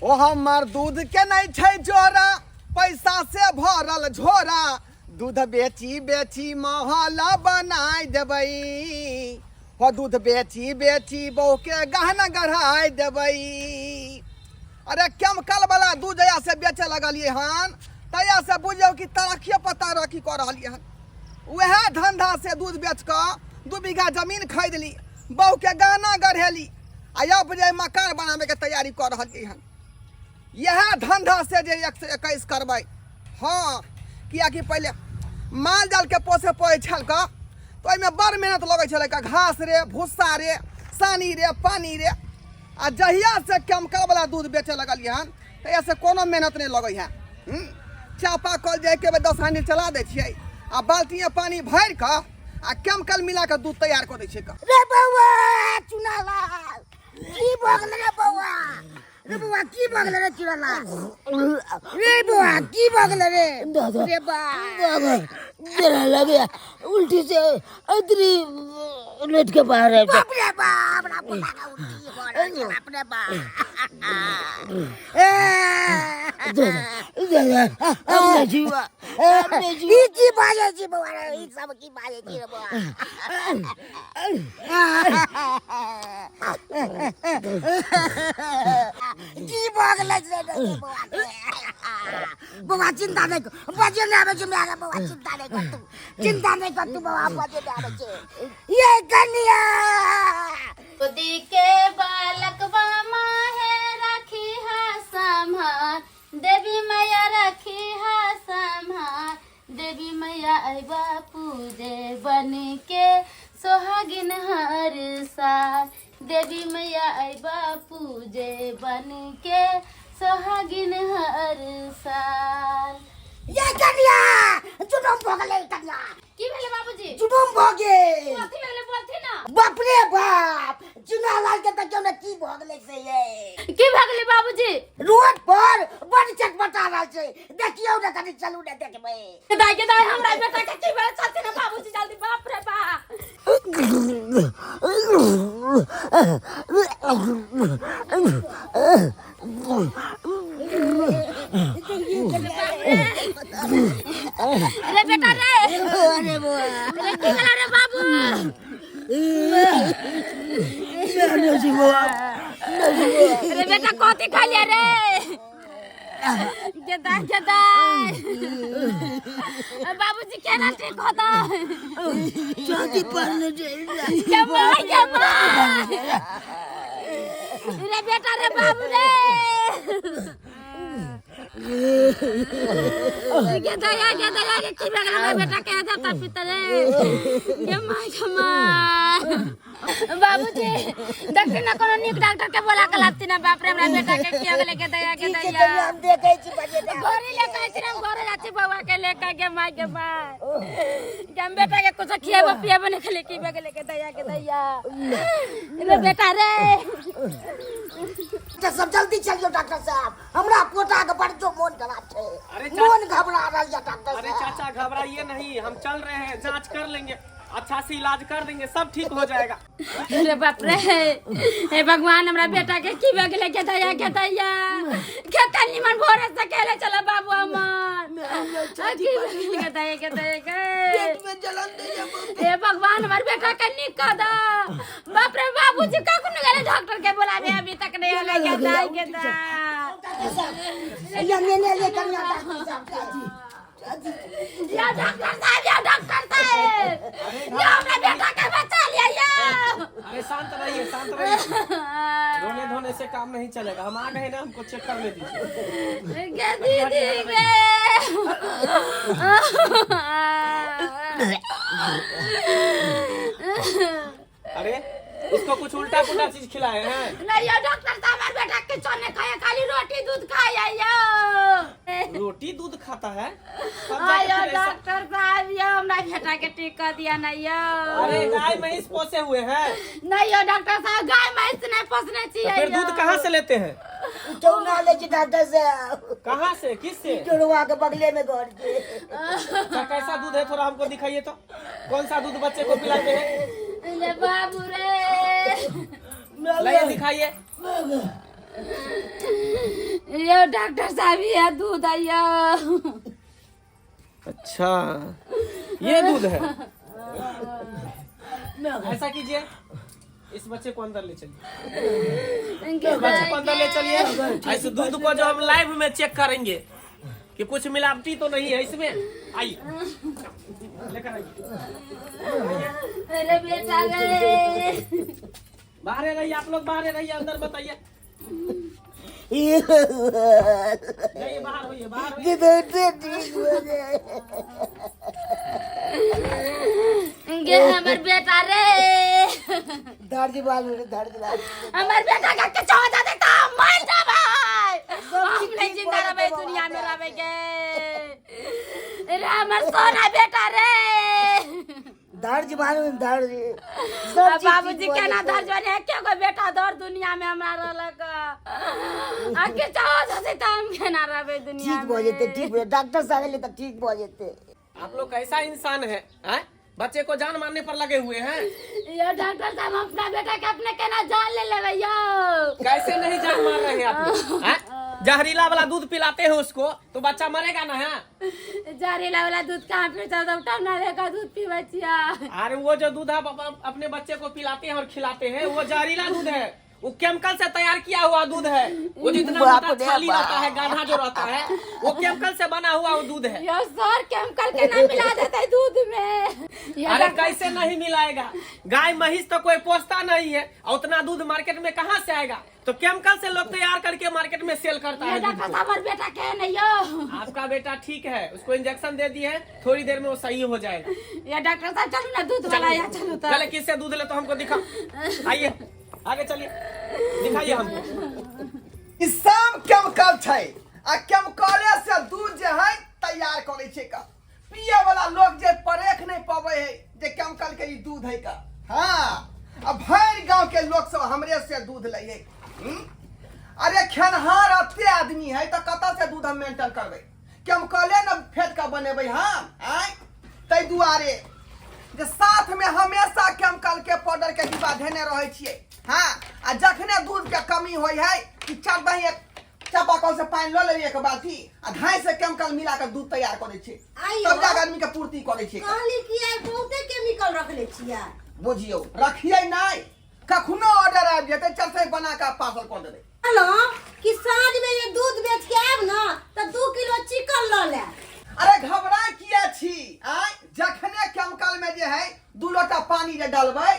ओ हमर दूध के नहीं छै जोरा, पैसा से भरल झोरा, दूध बेची बेची महल बनाय देबै, हो दूध बेची बेची बहू के गहना गढ़ाय देबै। अरे केमिकल वाला दूध जहिया से बेचे लगलियै हन तहिया से बुझियौ कि तरक्किए पर तरक्की कऽ रहलियै हन। वएह धंधा से दूध बेच कऽ 2 बीघा जमीन खरीदली, बहू के गहना गढ़ेली, आ अब जे मकान बनाबे के तैयारी कऽ रहलियै हन। इएह धंधा से जे 121 करबै। हाँ, कियाकि पहिले माल जाल के पोसे पड़ै छल कऽ, तऽ ओहिमे बड़ मेहनत लगै छलै कऽ, घास रे, भुस्सा रे, सानी रे, पानी रे। आ जहिया से केमिकल वाला दूध बेचे लगलियै हन तहिया से कोनो मेहनत नहि लगै है। चापा कल जे एके बेर 10 हांडी चला दै छियै आ बाल्टीमे पानी भरि कऽ आ केमिकल मिला कऽ दूध तैयार कऽ दै छियै कऽ। रे बौआ चुनालाल, की भऽ गेलै रे बौआ? रे बौआ की भऽ गेलै रे चुनालाल? रे बौआ की भऽ गेलै रे? दादा, रे बा। दादा, जरा लगे उल्टी से अतरी लेट के बाहर आबि बाप रे बाप, हमरा पोता के उल्टी भऽ रहल छै, बाप रे बाप। ए। दादा, दादा, अपने जीवा, अपने जीवा। ई की बाजै छी बौआ रे? ई सब की बाजै छी रे बौआ? की भऽ गेलै से रे बौआ के? बौआ चिंता नहि कर, बजे नहि आबै छै माय रे बौआ, चिंता नहि कर तू, चिंता नहि कर तू बौआ, बजे नहि आबै छै। ये कनिया गोदी के बालकवा माहे राखी हा संभार, देवी मैया राखी हा संभार, देवी मैया अइबा पूजे बन के सोहागिन हर साल, देवी मैया अइबा पूजे बन के सोहागिन हर साल। ये कनिया जुलुम भऽ गेलै कनिया। की भेलै बाबूजी? जुलुम भऽ गेल। कथी भेलै बोलथि ना? बाप रे बाप, चुनालाल के देखियौ ने की भऽ गेलै से ये। की भऽ गेलै बाबूजी? रोड पर बड़ चटपटा रहल छै, देखियौ ने कनि, चलू ने देखबै। दाई के दाई, हमरा बेटा के की भेलै? चलथि ना बाबूजी जल्दी। बाप रे बाप। रे बेटा रे, अरे बौआ, रे की भेला रे बाबू? रे बेटा कथी खा लिया रे? गेदा गेदा, बाबूजी केना ठीक होता? छाती पर ने के माय के माय, रे बेटा रे बाबू रे, के दया के दया के की भए गेल हमरा बेटा के? देता पिता रे, के माय के माय। बाबूजी देखी ना, कोनो नीक डॉक्टर के बोला के लाबती ना। बाप रे, हमरा बेटा के की हो गेलै? के दया के ठीक छै दया कनिया, हम देखै छी, बजे नहि आबै घरे ले के छी, हम घरे जाती बौआ के लेके। के माय के माय, के हम बेटा के कुछ खियाबो पियाबो नहीं खेले, की भए गेलै? के दया के दया, रे बेटा रे। डॉक्टर साहब जल्दी चलियो डॉक्टर साहब, हमरा पोता के बड़ जो मोन खराब छै। अरे मोन घबरा रहल छै डॉक्टर अरे साहब। चाचा घबराइए नहीं, हम चल रहे हैं, जांच कर लेंगे, अच्छा से इलाज कर देंगे, सब ठीक हो जाएगा। अरे बाप रे, हे भगवान, हमरा बेटा के की भए गेलै? के दया के दया, केते निमन भोरे से केले चला बाबू हमर, की भए गेलै? के दया के दया के पेट में जलन दैया। हे भगवान, हमर बेटा के नीक कर दो। बाप रे, बाबूजी कखन गेलै डॉक्टर के बोलाबे? अभी तक नहीं आले। के दया के दया। डॉक्टर साहब या नेने ले कनिया, डॉक्टर साहब, चाची चाची या डॉक्टर साहब, या डॉक्टर साहब, या हमरा बेटा के बचा लिया या। अरे शांत रहिए, शांत रहिए, रोने धोने से काम नहीं चलेगा। हम आ गए ना, हमको चेक करने दीजिए। गे दीदी गे। अरे इसको कुछ उल्टा पुल्टा चीज खिलाए हैं? नहीं यो डॉक्टर साहब, हमारे बेटा के चने खाए, खाली रोटी दूध खाए यो। रोटी दूध खाता है तब जाके आयो फिर ऐसा- डॉक्टर साहब यो, हमरा बेटा के ठीक कर दिया ना यो। अरे गाय महींस पोसे हुए हैं? नहीं यो डॉक्टर साहब, गाय भैंस नहीं पोसने तो चाहिए। फिर दूध कहाँ से लेते हैं? चौना ले छी डॉक्टर साहब। कहाँ से, किससे? चोरवा के बगले में घर छै। अच्छा, कैसा दूध है थोड़ा हमको दिखाइए तो, कौन सा दूध बच्चे को पिलाते हैं? ले बाबू रे। लाइए, दिखाइए। यो डॉक्टर साहब ये दूध आइयो। अच्छा ये दूध है। ऐसा कीजिए, इस बच्चे को अंदर ले चलिए, इस बच्चे को अंदर ले चलिए। इस दूध को जो हम लाइव में चेक करेंगे कि कुछ मिलावटी तो नहीं है इसमें। आइए लेकर आइए। अरे बेटा रे, बाहर रहिए आप लोग, बाहर रहिए, अंदर बताइए। जाइए बाहर होइए, बाहर होइए। गे हमर बेटा रे, दर्द बाल रे, दर्द बाल। हमर बेटा के किछो हो जाते त हम मर जाबै, हम नहीं जिंदा रहबै दुनिया में रहबै के रे, हमर सोना बेटा रे। दर्द बाल दर्द सब चीज। बाबूजी केना दर्द बने के गो बेटा दर दुनिया में हमरा रहलक आ किछो हो जाते त हम केना रहबै दुनिया ठीक भऽ जेतै, ठीक भऽ, डॉक्टर साहब एलै तऽ ठीक भऽ जेतै। आप लोग कैसा इंसान है, हैं? बच्चे को जान मारने पर लगे हुए हैं। यो डॉक्टर साहब, हम अपना बेटा के अपने केना जान ले लेबै यो? कैसे नहीं जान मार रहे हैं आप लोग, हैं? जहरीला वाला दूध पिलाते हैं उसको तो बच्चा मरेगा ना? है जहरीला वाला दूध कहाँ पीबै छै? तो टना का दूध पीबै छियै। अरे वो जो दूध आप अपने बच्चे को पिलाते हैं और खिलाते हैं वो जहरीला दूध है, वो केमिकल से तैयार किया हुआ दूध है। वो जितना बाप मोटा रे छाली बाप। रहता है, गाढ़ा जो रहता है, वो केमिकल से बना हुआ वो दूध है। यो सर, केमिकल के ना मिला देते दूध में यो? अरे कैसे नहीं मिलाएगा? गाय महिष तो कोई पोसता नहीं है और उतना दूध मार्केट में कहाँ से आएगा? तो केमिकल से लोग तैयार करके मार्केट में सेल करता यो है दूध डॉक्टर को। साहब, हमर बेटा के नहीं यो? आपका बेटा ठीक है, उसको इंजेक्शन दे दिए हैं, थोड़ी देर में वो सही हो जाएगा। यो डॉक्टर साहब, चलू ना दूध वाला या चलू तो। चले, किससे दूध ले तो हमको दिखा। आइए आगे चलिए, दिखाइए हमको। ई सब केमिकल छै आ केमिकले से दूध जे है तैयार करै छै का। पिए वाला लोग जे परेख नहीं पबै है जे केमिकल के ई दूध है का। हाँ, आ भरि गांव के लोग सब हमरे से दूध लै है। हम्म? अरे खेनहार अते आदमी है तऽ कतऽ से दूध हम मेंटेन करबै? केमिकले ने फेट कऽ बनेबै हम। आँय, ताहि दुआरे जे साथ में हमेशा केमिकल के पाउडर के डिब्बा धेने रहै छियै। हाँ, आ जखने दूध के कमी होइ है कि चार दही एक चापाकल से पानि लऽ लेलियै एक बाल्टी आ धाइ से केमिकल मिला के दूध तैयार करै छियै। आइयो। तब जाके आदमी के पूर्ति करै छियै। कहली कि आइ बहुते केमिकल रखले छियै। बुझियौ, रखियै नहि, कखनो ऑर्डर आबि जेतै, चलते बना कऽ पार्सल कऽ देबै। कहलहुँ कि साँझ में जे दूध बेच के आयब ने तऽ 2 किलो चिकन लऽ लेब। अरे घबरा किया छी? आय, जखने केमिकल में जे है 2 लोटा पानी जे डालबै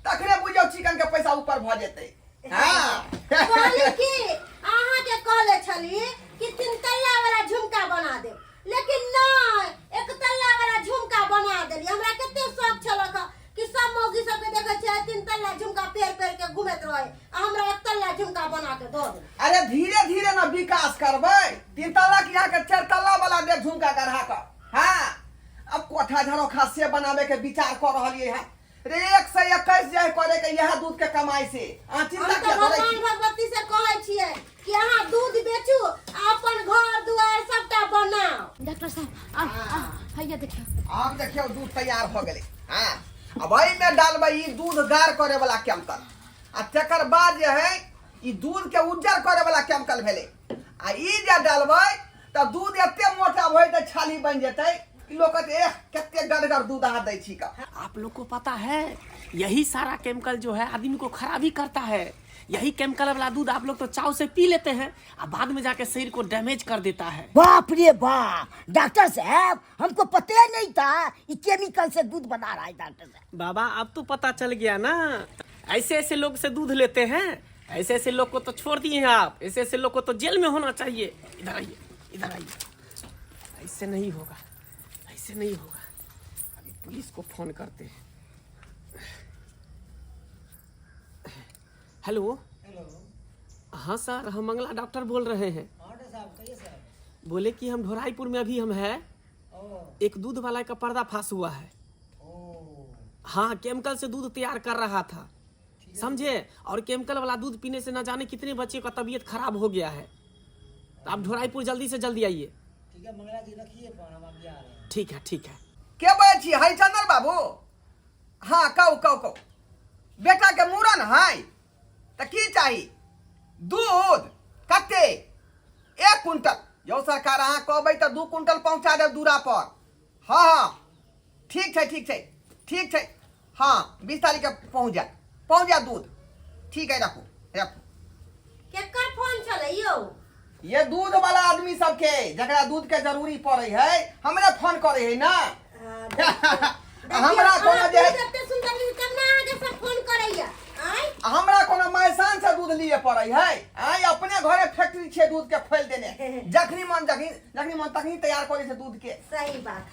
तखने बुझियौ चिकन के पैसा ऊपर भऽ जेतै। हाँ। कहली कि अहाँके कहले छली कि 3 तल्ला वाला झुमका बना देब, लेकिन नहि, 1 तल्ला वाला झुमका बना देली। हमरा कते शौक छलक कि सब मौगी सबके देखै छियै 3 तल्ला झुमका पेर पेर के घुमैत रहे आ हमरा 1 तल्ला झुमका बना के दऽ देली। अरे धीरे धीरे ना विकास करबै। 3 तल्ला के यहाँ के 4 तल्ला वाला दे झुमका गढ़ा कऽ। हाँ, अब कोठा झरोखा से बनावे के विचार कर रहलियै है रे। 121 जे है करे के यह दूध के कमाई से। अहाँ हम चिंता तऽ किया करै भगवान छी? भगवती से कहै छियै कि अहाँ दूध बेचू आ अपन घर दुआर सबटा बनाउ। डॉक्टर साहब, आ आ हैया देखियौ। आब देखियौ, दूध तैयार भऽ गेलै। हाँ, अब एहिमे डालबै ई दूध गाढ़ करे वाला केमिकल आ तकर बाद जे है ई दूध के उज्जर करे वाला केमिकल भेलै। आ ई जे डालबै तऽ दूध एते मोटा भऽ जेतै, छाली बनि जेतै कि लोक कहतै, एह, कते गढ़गर दूध अहाँ दै छी का। आप लोग को पता है, यही सारा केमिकल जो है आदमी को खराबी करता है। यही केमिकल वाला दूध आप लोग तो चाव से पी लेते हैं और बाद में जाके शरीर को डैमेज कर देता है। बाप रे बाप, डॉक्टर साहब, हमको पता ही नहीं था ये केमिकल से दूध बना रहा है डॉक्टर साहब। बाबा, अब तो पता चल गया ना। ऐसे ऐसे लोग से दूध लेते हैं, ऐसे ऐसे लोग को तो छोड़ दिए हैं आप। ऐसे ऐसे लोग को तो जेल में होना चाहिए। इधर आइए, इधर आइए। ऐसे नहीं होगा, ऐसे नहीं होगा। अभी पुलिस को फोन करते हैं। हेलो। हाँ सर, हम मंगला डॉक्टर बोल रहे हैं। बोले कि हम ढोराईपुर में अभी हम है, एक दूध वाला का पर्दाफाश हुआ है। हाँ, केमिकल से दूध तैयार कर रहा था, समझे? और केमिकल वाला दूध पीने से न जाने कितने बच्चे का तबीयत खराब हो गया है। तो आप ढोराईपुर जल्दी से जल्दी आइए। ठीक है मंगला जी, रखिए फोन, हम अभी आ रहे हैं। ठीक है, ठीक है। के बजै छी? हरिचंद्र बाबू? हाँ, कहू कहू कहू। बेटा के मूड़न है तऽ की चाही? दूध कते? एक यौ सरकार अहाँ कहबै तऽ 2 कुंटल पहुँचा देब दूरा पर। हँ हँ, ठीक छै, ठीक छै, ठीक छै। हँ, 20 तारीखके पहुँच जायत, पहुँच जायत दूध। ठीक है, रखू रखू। केकर फोन छलै यौ? ये दूध वाला आदमी सबके, जकरा दूध के जरूरी पड़े है, हमरे फोन करे है ना। हमरा कोनो जे एते सुंदर दूध तब ना अहाँके सब फोन करैया आँय। हमरा कोनो मैसान से दूध लिए पड़े है आय? अपने घरे फैक्ट्री छै दूध के खोल देने, जखनी मन जखनी जखनी मन तखनी तैयार करे छै दूध के। सही बात।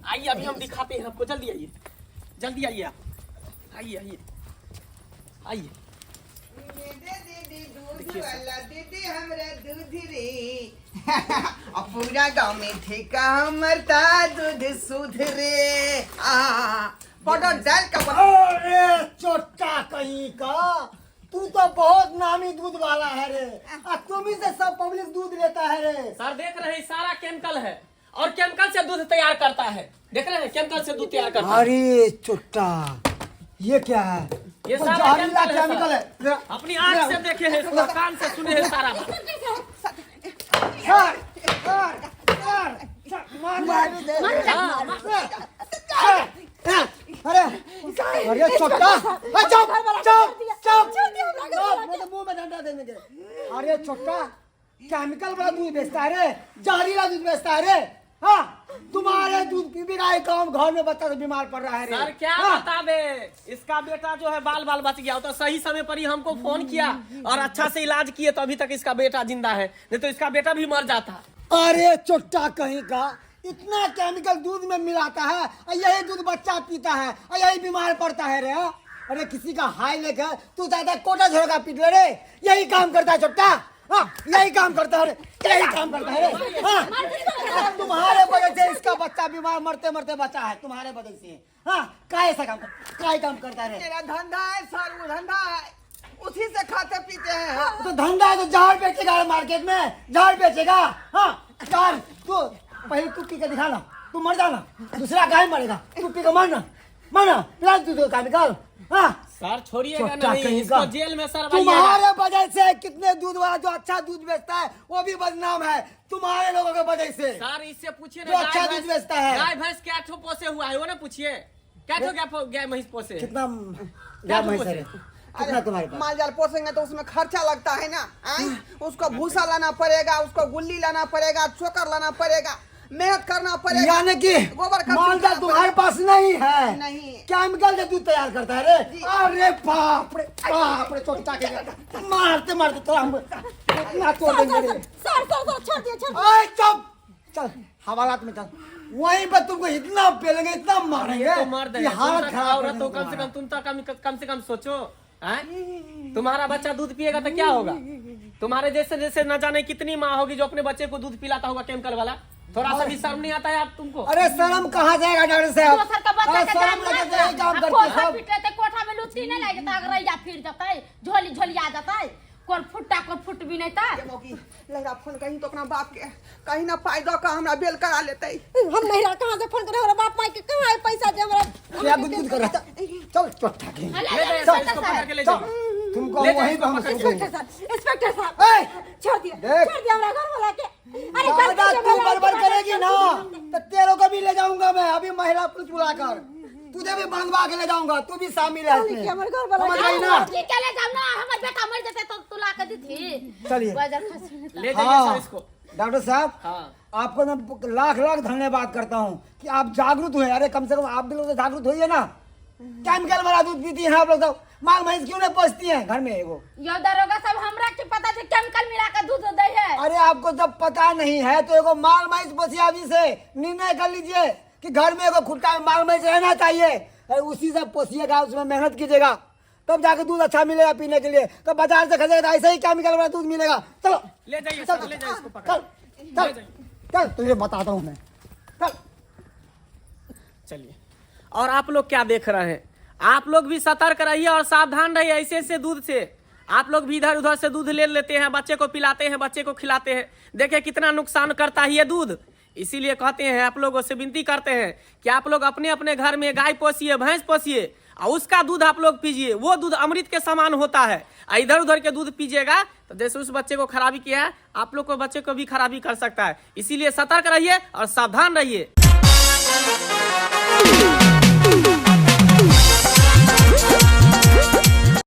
आइए, अभी हम दिखाते हैं आपको। जल्दी आइए, जल्दी आइए आप, आइए आइए आइए। दीदी दूध वाला दीदी, हमरा दूध रे। आ पूरा गांव में ठेका हमर ता दूध सुध रे। आ पाउडर डाल के बना। अरे चोट्टा कहीं का, तू तो बहुत नामी दूध वाला है रे आ तुम ही से सब पब्लिक दूध लेता है रे। सर, देख रहे हैं, सारा केमिकल है और केमिकल से दूध तैयार करता है। देख रहे हैं, केमिकल से दूध तैयार करता है। अरे चोट्टा, ये क्या है? ये वो सारा जहरीला केमिकल है, केमिकल है। सर। अपनी आंख से देखे हैं इसको, कान से सुने हैं सारा बात। सर सर सर सर, मार मार दे। सर, अरे अरे चोट्टा, अरे चुप चुप चुप, मैं तो मुंह में डंडा दे देंगे। अरे चोट्टा, केमिकल वाला दूध बेचता है रे, जहरीला दूध बेचता है रे। हाँ, तुम्हारे दूध पी पी का काम घर में बच्चा तो बीमार पड़ रहा है रे। सर, क्या हाँ? बता दे, इसका बेटा जो है बाल बाल बच गया। वो तो सही समय पर ही हमको फोन किया और अच्छा से इलाज किए तो अभी तक इसका बेटा जिंदा है, नहीं तो इसका बेटा भी मर जाता। अरे चोट्टा कहीं का, इतना केमिकल दूध में मिलाता है और यही दूध बच्चा पीता है और यही बीमार पड़ता है रे। हाँ? अरे, किसी का हाई लेकर तू ज्यादा कोटा झोड़का पीट ले रे। यही काम करता है चोट्टा। हाँ, यही काम करता है रे, यही काम करता है रे। हाँ, अब तुम्हारे वजह से इसका बच्चा बीमार मरते मरते बचा है, तुम्हारे वजह से। हाँ, का ऐसा काम का काम करता है रे? मेरा धंधा है सर, वो धंधा है, उसी से खाते पीते हैं हम। तो धंधा है तो जहर बेचेगा मार्केट में, जहर बेचेगा। हाँ, जहर तू पहले तू पी के दिखा ना, तू मर जाना, दूसरा काहे मरेगा? तू पी के मरना, मरना, पिला तू तो केमिकल। हाँ। सर, छोड़िएगा चोट्टा नहीं कहीं इसको, का। जेल में सर। तुम्हारे वजह से कितने दूध वाला जो अच्छा दूध बेचता है वो भी बदनाम है तुम्हारे लोगों के वजह से। सर, इससे पूछिए जो ना, अच्छा गाय दूध भैंस- बेचता है। गाय भैंस क्या ठो पोसे हुआ है, वो ना पूछिए, क्या ठो गाय गाय भैंस पोसे है? कितना गाय भैंस है रे? कितना तुम्हारे पास? माल जाल पोसेंगे तो उसमें खर्चा लगता है ना आय? उसको भूसा लाना पड़ेगा, उसको गुल्ली लाना पड़ेगा, चोकर लाना पड़ेगा, मेहनत करना पड़ेगा। यानी कि गोबर का माल जाल चूल्हा तुम्हारे पास नहीं है? नहीं। केमिकल से दूध तैयार करता है रे। अरे बाप रे बाप रे, चोटा के मारते मारते तो हम इतना तोड़ देंगे रे। सर सर सर, छोड़ दिया, छोड़। ओए चुप, चल हवालात में चल, वहीं पर तुमको इतना पेलेंगे, इतना मारेंगे तो मर्द कि है हालत तुम तक खराब कर औरत हो, देंगे कम से कम तुम्हारा। तुम तो कम कम से कम सोचो हैं? तुम्हारा बच्चा दूध पिएगा तो क्या होगा? तुम्हारे जैसे जैसे न जाने कितनी माँ होगी जो अपने बच्चे को दूध पिलाता होगा केमिकल वाला। थोड़ा सा भी शर्म नहीं आता है आप तुमको? अरे, शर्म कहाँ जाएगा डॉक्टर साहब? दोसर के बच्चा अरे के शर्म जान लगे मार तो यही काम आ करते कोठा सब। पीटे ते कोठा में लुच्ची नहीं लागि जेतै, अगरैया फिर जेतै, झोली झोलिया जेतै, कोन फुट्टा कोन फुट भी नहीं ता। मौगी लहरा, फोन कहीं तो अपना बाप के कहीं ना पाई दो का हमरा बेल करा लेते। हम नहिरा कहाँ से फोन करे? हमरा बाप माई के कहाँ है पैसा जे हमरा क्या गुदगुद कर रहा था? चल चोटा के। ले ले ले जाइए सर, इसको इंस्पेक्टर पकड़ के ले चल जाइए। तुमको ले जाइए वहीं पे हम इसको पकड़ के। सोचेंगे। इंस्पेक्टर साहब, इंस्पेक्टर साहब। ए! छोड़ दिया। देख। छोड़ दिया हमरा घर वाला के। अरे दादा, गलती से तू भला बड़बड़ तुम्हारा करेगी ना तो तेरे को भी ले जाऊंगा मैं अभी महिला पुलिस बुलाकर, तुझे भी बांधवा के ले जाऊंगा, तू भी शामिल है इसमें। हमर घर वाला समझ गई ना? की के ले जाम ना, हमर बेटा मर जेतै तो तू ला के दीथी। चलिए। बाजार खसी नहीं। ले जाइए सर इसको। डॉक्टर साहब, हाँ। आपको मैं लाख लाख धन्यवाद करता हूँ कि आप जागरूक हुए। अरे, कम से कम आप भी लोग तो जागरूक होइए ना। केमिकल वाला दूध पीती हैं आप लोग तो माल भैंस क्यों नहीं पोसती हैं घर में एगो? यो दरोगा सब, हमरा की पता छै केमिकल मिला के दूध दै है? अरे, आपको जब पता नहीं है तो एगो माल भैंस पोसिए। अभी से निर्णय कर लीजिए कि घर में एगो खुट्टा में माल भैंस रहना चाहिए। अरे, उसी से पोसिएगा, उसमें मेहनत कीजिएगा, तब जाके दूध अच्छा मिलेगा पीने के लिए। तो बाजार से खरीदेगा तो ऐसे ही केमिकल वाला दूध मिलेगा। चलो। ले जाइए चल सर, ले जाइए इसको पकड़। चल चल चल, तुझे बताता हूँ मैं, चल। चलिए, और आप लोग क्या देख रहे हैं? आप लोग भी सतर्क रहिए और सावधान रहिए ऐसे ऐसे दूध से। आप लोग भी इधर उधर से दूध ले लेते हैं, बच्चे को पिलाते हैं, बच्चे को खिलाते हैं। देखिए, कितना नुकसान करता है ये दूध। इसीलिए कहते हैं, आप लोगों से विनती करते हैं कि आप लोग अपने अपने घर में गाय पोसिए, भैंस पोसिए। और उसका दूध आप लोग पीजिए, वो दूध अमृत के समान होता है। और इधर उधर के दूध पीजिएगा तो जैसे उस बच्चे को खराबी किया है, आप लोग को बच्चे को भी खराबी कर सकता है। इसीलिए सतर्क रहिए और सावधान रहिए।